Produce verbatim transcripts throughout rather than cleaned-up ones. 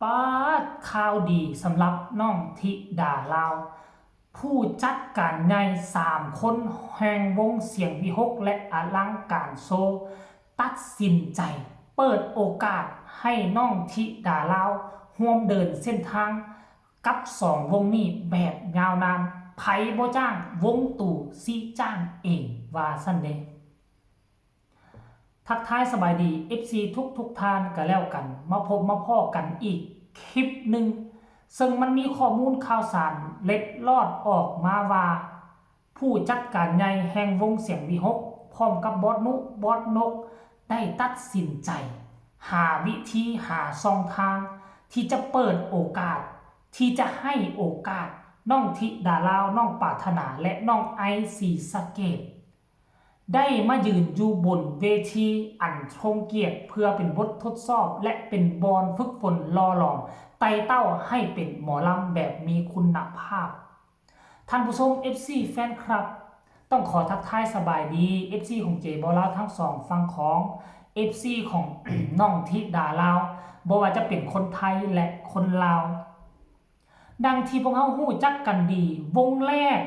ปาด ข่าวดีสำหรับน้องธิดาลาว ผู้จัดการใหญ่สามคนแห่งวงเสียงวิหคและอลังการโชว์ ตัดสินใจเปิดโอกาสให้น้องธิดาลาวร่วมเดินเส้นทางกับสองวงนี้แบบยาวนาน ไผบ่จ้างวงตู่สิจ้างเอง ว่าซั่นเด้ ทักทายสบายดี เอฟซี ทุกทุกท่านก็แล้วกัน มาพบมาพ้อกันอีกคลิปหนึ่ง ซึ่งมันมีข้อมูลข่าวสารเล็ดลอดออกมาว่า ผู้จัดการใหญ่แห่งวงเสียงวิหค พร้อมกับบอสนุ บอสนก ได้ตัดสินใจ หาวิธีหาช่องทาง ที่จะเปิดโอกาส ที่จะให้โอกาสน้องธิดาลาว น้องปรารถนา และน้องไอซ์ศรีสะเกษ ได้มายืนอยู่บนเวทีอันทรงเกียรติ เพื่อเป็นบททดสอบ และเป็นบ่อนฝึกฝนหล่อหลอมไต่เต้าให้เป็นหมอลำแบบมีคุณภาพ ท่านผู้ชม เอฟซี แฟนคลับ ต้องขอทักทายสบายดี เอฟซี ของเจบ่าวลาวทั้งสองฝั่งของ เอฟซี ของ น้องธิดาลาว บ่ว่าจะเป็นคนไทยและคนลาว ดังที่พวกเฮาฮู้จักกันดี วงแรก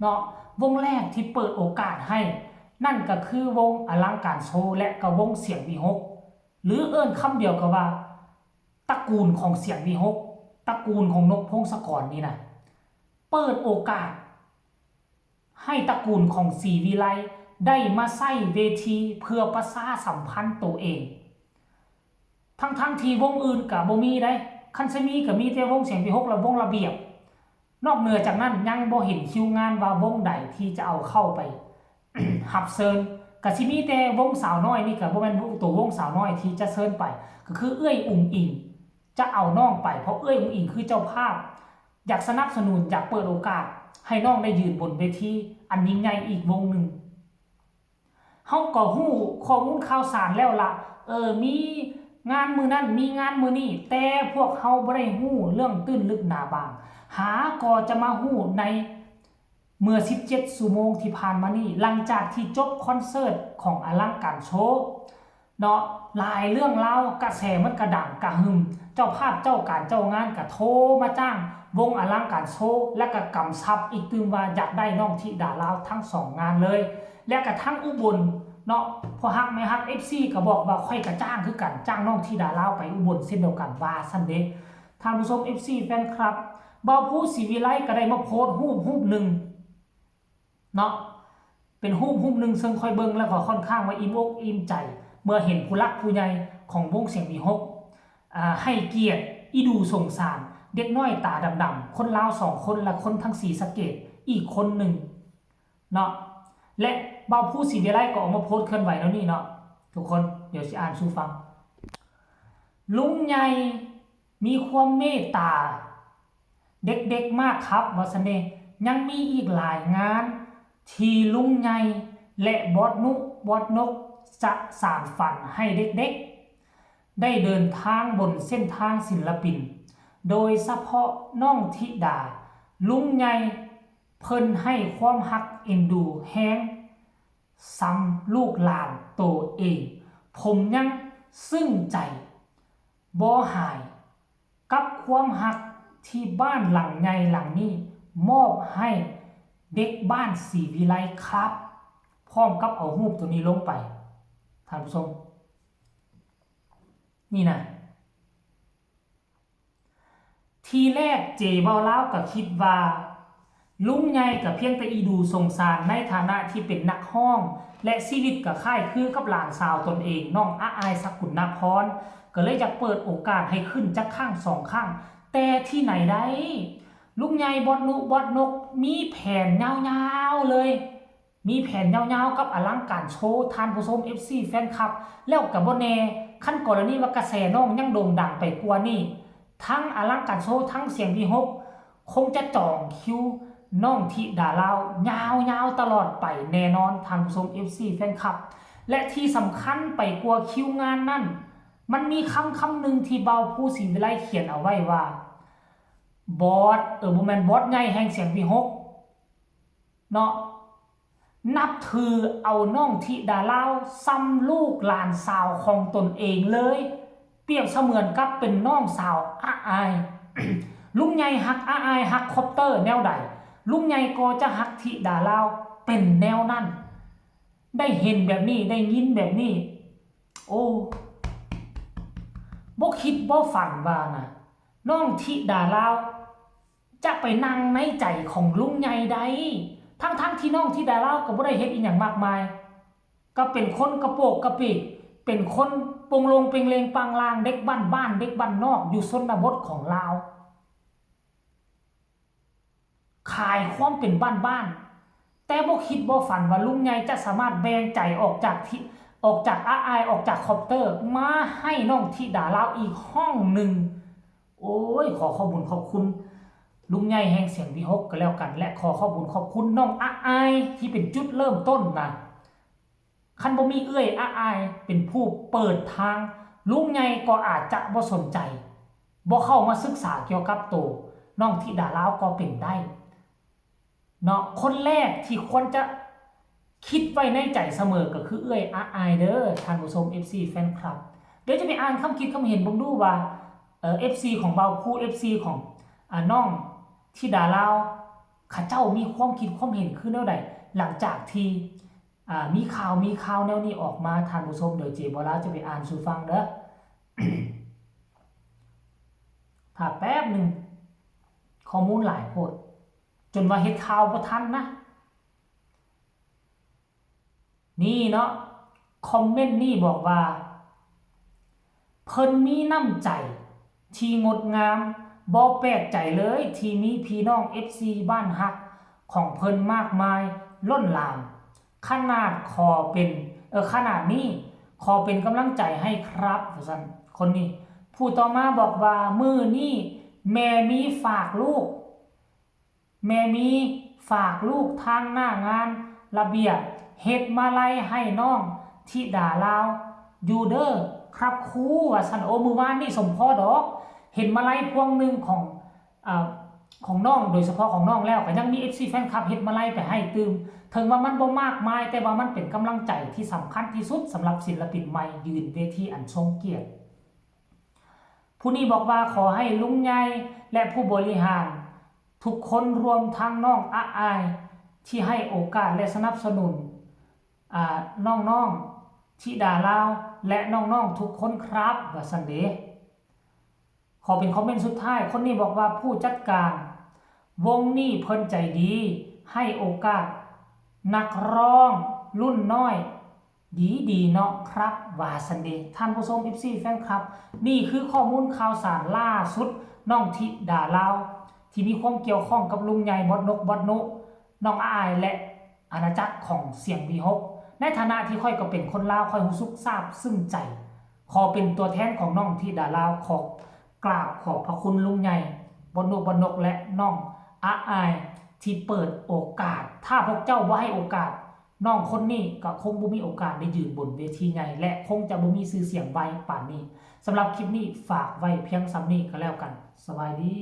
เนาะ วงแรกที่เปิดโอกาสให้ นั่นก็คือวงอลังการโชว์ และก็วงเสียงวิหค หรือเอิ้นคำเดียวกันว่า ตระกูลของเสียงวิหค ตระกูลของนกพงศกรนี่นะ เปิดโอกาส ให้ตระกูลของศรีวิไลได้มาใช้เวทีเพื่อประชาสัมพันธ์ตัวเอง ทั้งๆที่วงอื่นก็บ่มีเด้ คันสิมีก็มีแต่วงเสียงวิหคและวงระเบียบ นอกเหนือจากนั้นยังบ่เห็นคิวงานว่าวงใดที่จะเอาเข้าไป รับเชิญ ก็สิมีแต่วงสาวน้อยนี่ก็บ่แม่นตัววงสาวน้อยที่จะเชิญไป ก็คือเอื้อยอุ๋งอิ๋ง จะเอาน้องไป เพราะเอื้อยอุ๋งอิ๋งคือเจ้าภาพ อยากสนับสนุน อยากเปิดโอกาสให้น้องได้ยืนบนเวทีอันยิ่งใหญ่อีกวงหนึ่ง เฮาก็ฮู้ข้อมูลข่าวสารแล้วละ เออ มีงานมื้อนั้น มีงานมื้อนี้ แต่พวกเฮาบ่ได้ฮู้เรื่องตื้นลึกหนาบาง หาก็จะมาฮู้ในเมื่อสิบเจ็ดชั่วโมงที่ผ่านมานี้ หลังจากที่จบคอนเสิร์ตของอลังการโชว์ เนาะ หลายเรื่องราว กระแสมันกระดังกระหึ่ม เจ้าภาพเจ้าการเจ้างานก็โทรมาจ้างวงอลังการโชว์ และก็กำชับอีกตื่มว่าอยากได้น้องธิดาลาวทั้งสองงานเลย และกระทั่งอุบลเนาะ พ่อฮักแม่ฮัก เอฟซี ก็บอกว่าข้อยก็จ้างคือกัน จ้างน้องธิดาลาวไปอุบลเช่นเดียวกัน ว่าซั่นเด้ ท่านผู้ชม เอฟซี แฟนคลับ บ่าวภูศรีวิไลก็ได้มาโพสต์รูปรูปหนึ่ง เนาะ เป็นรูปรูปหนึ่งซึ่งข้อยเบิ่งแล้วก็ค่อนข้างว่าอิ่มอกอิ่มใจ เมื่อเห็นผู้หลักผู้ใหญ่ของวงเสียงวิหค อ่า ให้เกียรติอิดูสงสารเด็กน้อยตาดำๆ คนลาวสองคนและคนทางศรีสะเกษอีกคนหนึ่งเนาะ และบ่าวภูศรีวิไลก็ออกมาโพสต์เคลื่อนไหวแล้วนี่เนาะ ทุกคน เดี๋ยวสิอ่านสู่ฟัง ลุงใหญ่มีความเมตตา เด็กๆมากครับ ว่าซั่นเด้ ยังมีอีกหลายงานที่ลุงใหญ่และบอสนุ บอสนกจะสานฝันให้เด็กๆ ได้เดินทางบนเส้นทางศิลปิน โดยเฉพาะน้องธิดา ลุงใหญ่เพิ่นให้ความฮักเอ็นดูแฮงส่ำลูกหลานโตเอง ผมยังซึ้งใจบ่หาย กับความฮักที่บ้านหลังใหญ่หลังนี้มอบให้เด็กบ้านศรีวิไลครับ พร้อมกับเอารูปตัวนี้ลงไป ท่านผู้ชม นี่นะ ทีแรกเจบ่าวลาวก็คิดว่า ลุงใหญ่ก็เพียงแต่อีดูสงสารในฐานะที่เป็นนักร้อง และชีวิตก็คล้ายคือกับหลานสาวตนเอง น้องอาอาย สกุลนพร ก็เลยอยากเปิดโอกาสให้ขึ้นจักครั้งสองครั้ง แต่ที่ไหนได้ ลุงใหญ่บอสนุ บอสนก มีแผนยาวๆเลย มีแผนยาวๆกับอลังการโชว์ ท่านผู้ชม เอฟซี แฟนคลับ แล้วก็บ่แน่ คันกรณีว่ากระแสน้องยังโด่งดังไปกว่านี้ ทั้งอลังการโชว์ ทั้งเสียงวิหค คงจะจองคิวน้องธิดาลาว ยาวๆตลอดไปแน่นอน ท่านผู้ชม เอฟซี แฟนคลับ และที่สำคัญไปกว่าคิวงานนั่น มันมีคำคำหนึ่งที่บ่าวภูศรีวิไลเขียนเอาไว้ว่า บอส เออ บ่แม่น บอสใหญ่แห่งเสียงวิหค เนาะ นับถือเอาน้องธิดาลาวส่ำลูกหลานสาวของตนเองเลย ปรียบเสมือนกับเป็นน้องสาวอ้าอาย ลุงใหญ่ฮักอ้าอายฮักคอปเตอร์แนวใด ลุงใหญ่ก็จะฮักธิดาลาวเป็นแนวนั้น ได้เห็นแบบนี้ได้ยินแบบนี้ โอ้บ่คิดบ่ฝันว่านะน้องธิดาลาว จะไปนั่งในใจของลุงใหญ่ได้ ทั้งๆที่น้องธิดาลาวก็บ่ได้เฮ็ดอีหยังมากมาย ก็เป็นคนกระโปกกระเปก เป็นคนโปงโลงเปงเลงปางลาง เด็กบ้านๆ เด็กบ้านนอกอยู่ชนบทของลาว ขายความเป็นบ้านๆ แต่บ่คิดบ่ฝันว่าลุงใหญ่จะสามารถแบ่งใจออกจากที่ ออกจากอ้าอาย ออกจากคอปเตอร์ มาให้น้องธิดาลาวอีกห้องหนึ่ง โอ้ย ขอขอบบุญขอบคุณ ลุงใหญ่แห่งเสียงวิหกก็แล้วกัน และขอขอบบุญขอบคุณน้องอ้าอายที่เป็นจุดเริ่มต้นนะ คันบ่มีเอื้อยอ้าอายเป็นผู้เปิดทาง ลุงใหญ่ก็อาจจะบ่สนใจ บ่เข้ามาศึกษาเกี่ยวกับโตน้องธิดาลาวก็เป็นได้ เนาะ คนแรกที่ควรจะคิดไว้ในใจเสมอก็คือเอื้อยอ้าอายเด้อ ท่านผู้ชม เอฟซี แฟนคลับ เดี๋ยวจะไปอ่านคำคิดคำเห็นเบิ่งดูว่า เอ่อ เอฟซี ของเบาภู เอฟซี ของ อ่า น้องธิดาลาว เขาเจ้ามีความคิดความเห็นคือแนวใด หลังจากที่ อ่า มีข่าว มีข่าวแนวนี้ออกมา ท่านผู้ชม เดี๋ยวเจบอลาวจะไปอ่านสู่ฟังเด้อ ถ้าแป๊บหนึ่ง ข้อมูลหลายโพด จนว่าเฮ็ดข่าวบ่ทันนะ นี่เนาะ คอมเมนต์นี่บอกว่า เพิ่นมีน้ำใจที่งดงาม บ่แปลกใจเลยที่มีพี่น้อง เอฟซี บ้านฮักของเพิ่นมากมายล้นหลาม ขนาดขอเป็น เออ ขนาดนี้ขอเป็นกำลังใจให้ครับ ว่าซั่น คนนี้ ผู้ต่อมาบอกว่า มื้อนี้แม่มีฝากลูก แม่มีฝากลูกทางหน้างานระเบียบ เฮ็ดมาลัยให้น้องธิดาลาวอยู่เด้อครับครู ว่าซั่น โอ้ มื้อวานนี่สมพอดอก เห็นมาลัยพวงหนึ่งของ อ่า ของน้อง โดยเฉพาะของน้องแล้ว ก็ยังมี เอฟซี แฟนคลับเฮ็ดมาลัยไปให้ตื่ม ถึงว่ามันบ่มากมาย แต่ว่ามันเป็นกำลังใจที่สำคัญที่สุดสำหรับศิลปินใหม่ยืนเวทีอันทรงเกียรติ ผู้นี้บอกว่าขอให้ลุงใหญ่และผู้บริหารทุกคนรวมทั้งน้องอ้าอาย ที่ให้โอกาสและสนับสนุน อ่า น้องๆ ธิดาลาว และน้องๆ ทุกคนครับ ว่าซั่นเด้ ขอเป็นคอมเมนต์สุดท้าย คนนี้บอกว่าผู้จัดการวงนี้เพิ่นใจดี ให้โอกาสนักร้องรุ่นน้อย ดีดีเนาะครับ ว่าซั่นเด้ ท่านผู้ชม เอฟซี แฟนคลับ นี่คือข้อมูลข่าวสารล่าสุด น้องธิดาลาว ที่มีความเกี่ยวข้องกับลุงใหญ่บอสนก บอสนุ น้องอ้าอาย และอาณาจักรของเสียงวิหก ในฐานะที่ข้อยก็เป็นคนลาว ข้อยรู้สึกซาบซึ้งใจ ขอเป็นตัวแทนของน้องธิดาลาว ขอกราบขอบพระคุณลุงใหญ่บอสนก บอสนก และน้องอ้าอาย ที่เปิดโอกาส ถ้าพวกเจ้าบ่ให้โอกาส น้องคนนี้ก็คงบ่มีโอกาสได้ยืนบนเวทีใหญ่ และคงจะบ่มีชื่อเสียงไวปานนี้ สำหรับคลิปนี้ฝากไว้เพียงส่ำนี้ก็แล้วกัน สบายดี